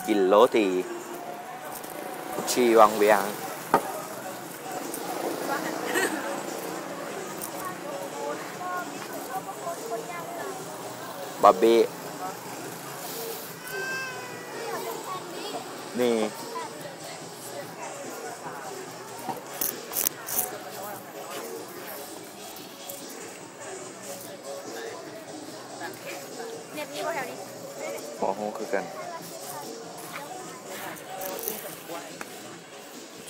ກິນໂຣຕີທີ່ວັງວຽງ ບາເບ້ ນີ້. ເນັດມີບໍ່ແຖວນີ້? ບໍ່ຮູ້ຄືກັນ.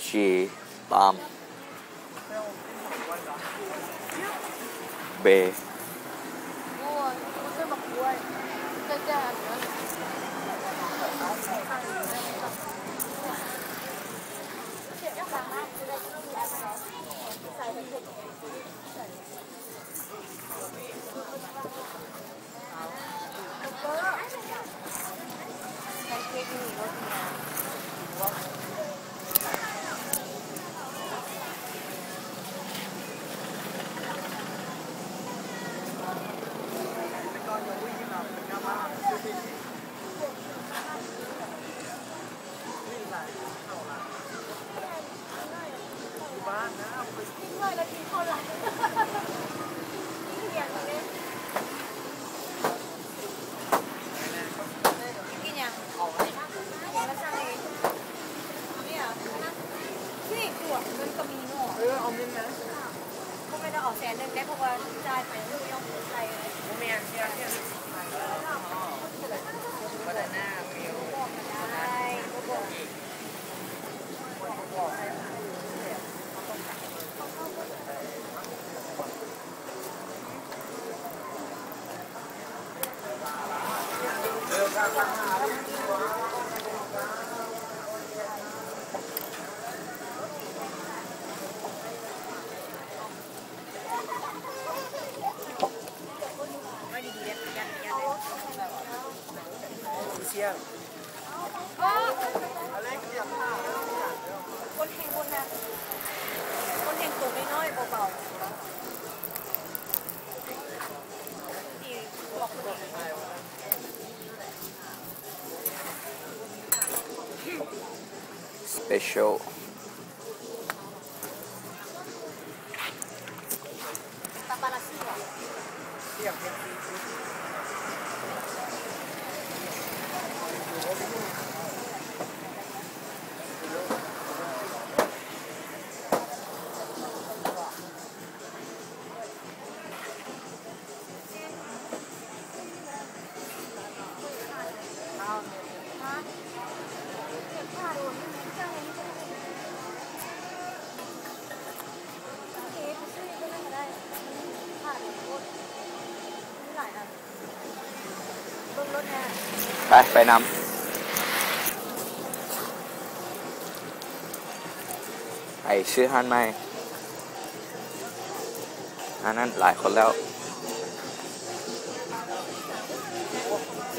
ຊີ ຕາມ ເບ. ກິນຫຍັງ? ກິນຫຍັງລະສັ່ງເອງ. ເອົາເງິນມາ. ບໍ່ແມ່ນວ່າເອົາແສນໜຶ່ງເດ້ ເພາະວ່າຈ່າຍໄປ ບໍ່ຍອມໃສ່ເລີຍ. ບໍ່ແມ່ນ ບານານາ ບອກກໍໄດ້ ບໍ່ບອກ. ຄົນແຮງຄົນໜັກ ຄົນແຮງຕົວນ້ອຍໆ ເບົາໆ. ສະເປເຊວ. ໄປ ໄປນຳ. ໄປຊື້ຮ້ານໃໝ່. ອັນນັ້ນຫຼາຍຄົນແລ້ວ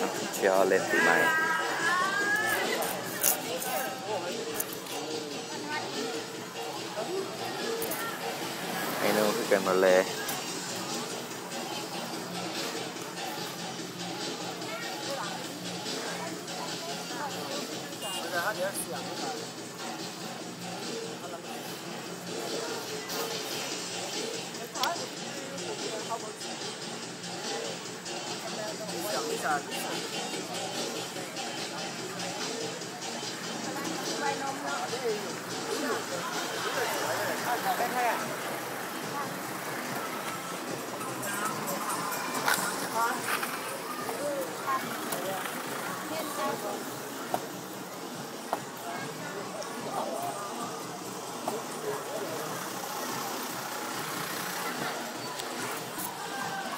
ນັກທ່ອງທ່ຽວເລ່ນປີໃໝ່. ເມນູຄືກັນໝົດເລີຍ.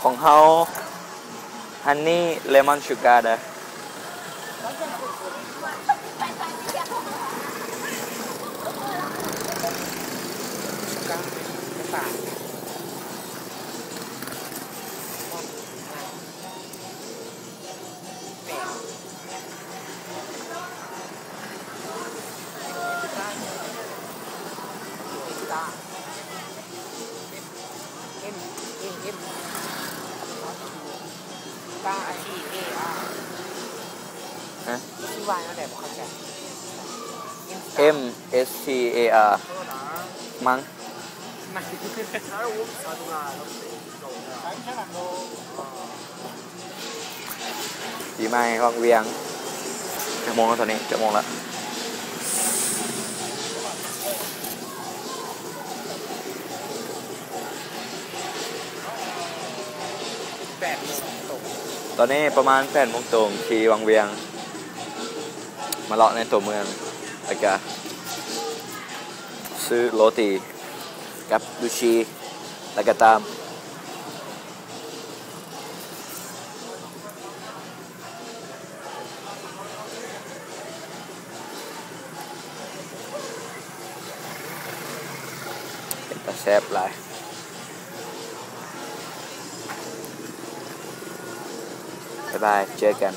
ຂອງເຮົາ ຮັນນີ ເລມອນ ຊູກາ ເດີ້. ຊື່ວ່າແນວໃດບໍ່ເຂົ້າໃຈ. M S T A R ມັງ. ປີໃໝ່ວັງວຽງ. ຈັກໂມງແລ້ວຕອນນີ້? ຈັກໂມງລະ? ແປດໂມງຕົງ. ຕອນນີ້ປະມານແປດໂມງຕົງ ທີ່ວັງວຽງ. ມາເລາະໃນຕົວເມືອງ ແລ້ວກະຊື້ໂຣຕີກັບດູຊີ ແລ້ວກະຕາມ. ເປັນຕາແຊບຫຼາຍ. ບາຍບາຍ ເຈີກັນ.